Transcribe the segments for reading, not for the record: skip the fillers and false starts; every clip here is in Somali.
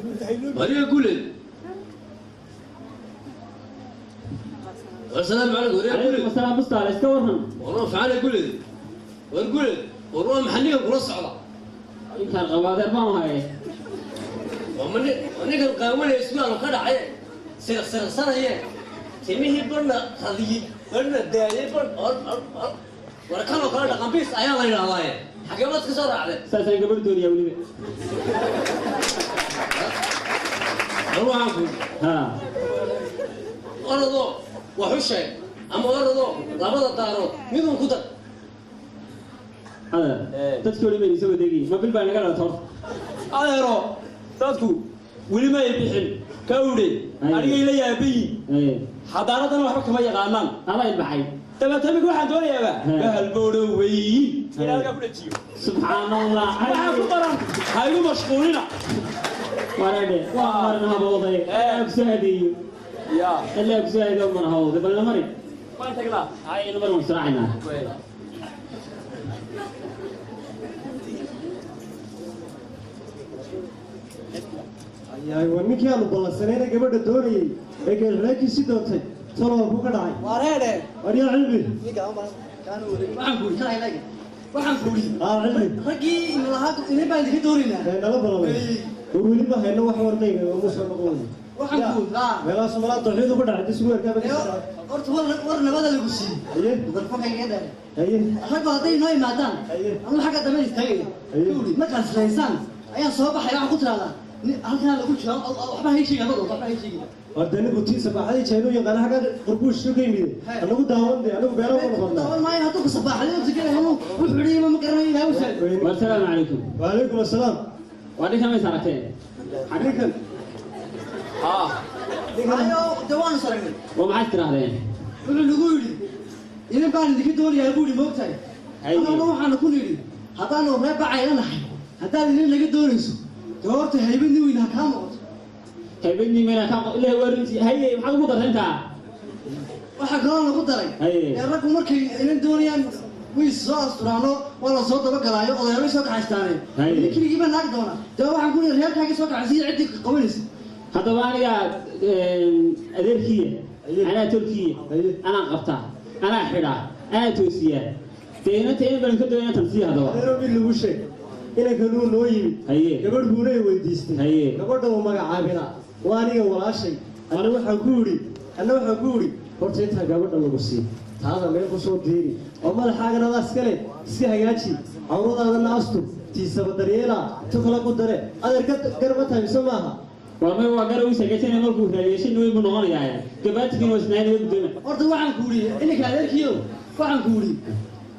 Mariya Guuled. Assalaamu calaykum, Mariya Calaykum Guuled. Asalaam bustaale, iska warran. Warma fiican Guuled. War Guuled, war waa maxay ninkan kula socda? Inkaan qabaadeer baan haye. Waa ma ninkan qaawanaya ismaal ka dhacay, siriqsiriqsanaya, timihii barna radiyey, barna daayey, bar war kanoo kale dhaqanbiis ayaa la yidhahdaaye. Xagee baad ka soo raacdeen? Saasaan gabadh doonayaa weliba. War waxaan ku Haa. Orodoo wax u sheeg ama orodoo labada daarood midun ku dar. Adeer, dadkii weli bayna soo wadeegayay. Ma bil baa naga dhalata horta? Adeero, dadku weli ma ay bixin ka udhe. Aye. Anigay la yaabayin. Haye. Xadaaraddana waxba kama yaqaanaan. Adaa ilbaxay. Dabeetana imika waxaan doonayaaba He. bahalbowdho weyn in halkaa ku dhajiyo. Subxaan Allah. Waxaa ku qoran ha igu mashquulina. Wareedhe, waa marin habooday. Ilaaha ku soo hadeeyo. Ya. Ilaaha ku soo hadeeyo, marin habooday. Bal na mari. Waan tagnaa. Haye, ina mari, waan israacaynaa. Ayaay, waa ninkii aanu ballansanayna gabadha doonayey ee geelreekiisii doontay. Talow ku ka dhacay? Wareere. Waryaa Cilmi. Waxaan ku yidhi, waxaan ku yidhi, Aa Cilmi, raggii inalahaa inin baan idinka doonaynaa. Ee nala ballamay, war weli ma hayno wax warnayga oo musa noqon. Waxaan ku yidhi, haa. Meelahaas malaa tawxiid uga dhacay disugu erkaaba ka soo. Horta war nabada lagu siiyey. Haye. Darfakayga dheer. Haye. Raggu hadday noo yimaadaan, Haye. anuu xagga dambe istaagaya. Haye. Ku yidhi, markaad islaysaan ayaan soo baxay, waxaan ku tiraahdaa halkaa lagu jiro, waxba hay sheegin, labadooda waxba hay sheegin. War dee ninku tiisa baaxadii jaynu yaqaana xagga qurbuush ka yimid. Haye. Anagu daawan dee, anagu beelo ma noqonnaa. Daawan maayo hadduu ku sabaaxday oo tukanaya, wuxuu yidhi ma garanayo ilaahu saal. War salaamu calaykum. Waalaykum assalaam. Waa ninkan mays aragteen? Ninkan. Haa. Maayo, dee waanu saragnay. Waa maxaad tidhaahdeen? Wuxuu nagu yidhi inin baan idinka doonayaa buu yidhi, moogtahay. Haye. Annaguna waxaanu ku nidhi haddaanu reer bacayla nahay, haddaad inin naga doonayso, dee horta haybadni weyn ha kaa noqoto. Haybadnii mayna kaa Ilaahay waa runtii. Haye, maxaad ugu dartay intaa? Waxaa kaloo nagu daray, Haye. ee raggu markay inin doonayaan way soo asturaano, waa la soo dabagalaayo, odayaalo soo kaxaystaane. Haye. Idin keligii baa naagi doona, dee waxaan ku nidhi reerkaagii soo kaxaysiiyo ciddii qabanaysa. Haddaba aniga adeerkiya, Haye. anaa tolkiya, Haye. anaa qabtaa, anaa xidhaa, anaa toosiyaa. Dee inanta in baan ka doonaya tansiya haddaba. Adeero, mid lagu sheeg, inankanuu noo yimid. Haye. Gabadh buunay weydiistay. Haye. Gabadha uu magacaabina waa aniga walaashay. Anna waxaan ku idhi, anna waxaan ku idhi, horta intaa gabadha lagu sii taada meel ku soo diiri oo madaxaagana adaa iskale iska hagaaji, cawradaadana astur, tiisaba daryeela, tu kala ku dare. Adeer, gar ma tahay mise maaha? War may, waa gara uu sagaysana markuu raadiyay weyn buu noqonayaa. Gabaadkiina waa isnaayay guddooma. Horta waxaan ku yidhi ininka adeerkiyo, waxaan ku yidhi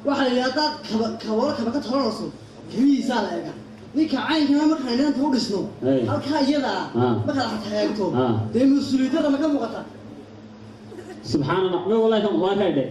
waxaa la yidhi haddaad kaba kabolo kaba ka tolanayso kabihiisaa la eega. Ninka caynkana markaan inanta u dhisno, Hey. halkaa iyada ah Ah. markaad xataa eegto, Ah. dee mas-uuliyadada ma ka muuqata? Subxaan Allah, may wallahi kan waa raadhe.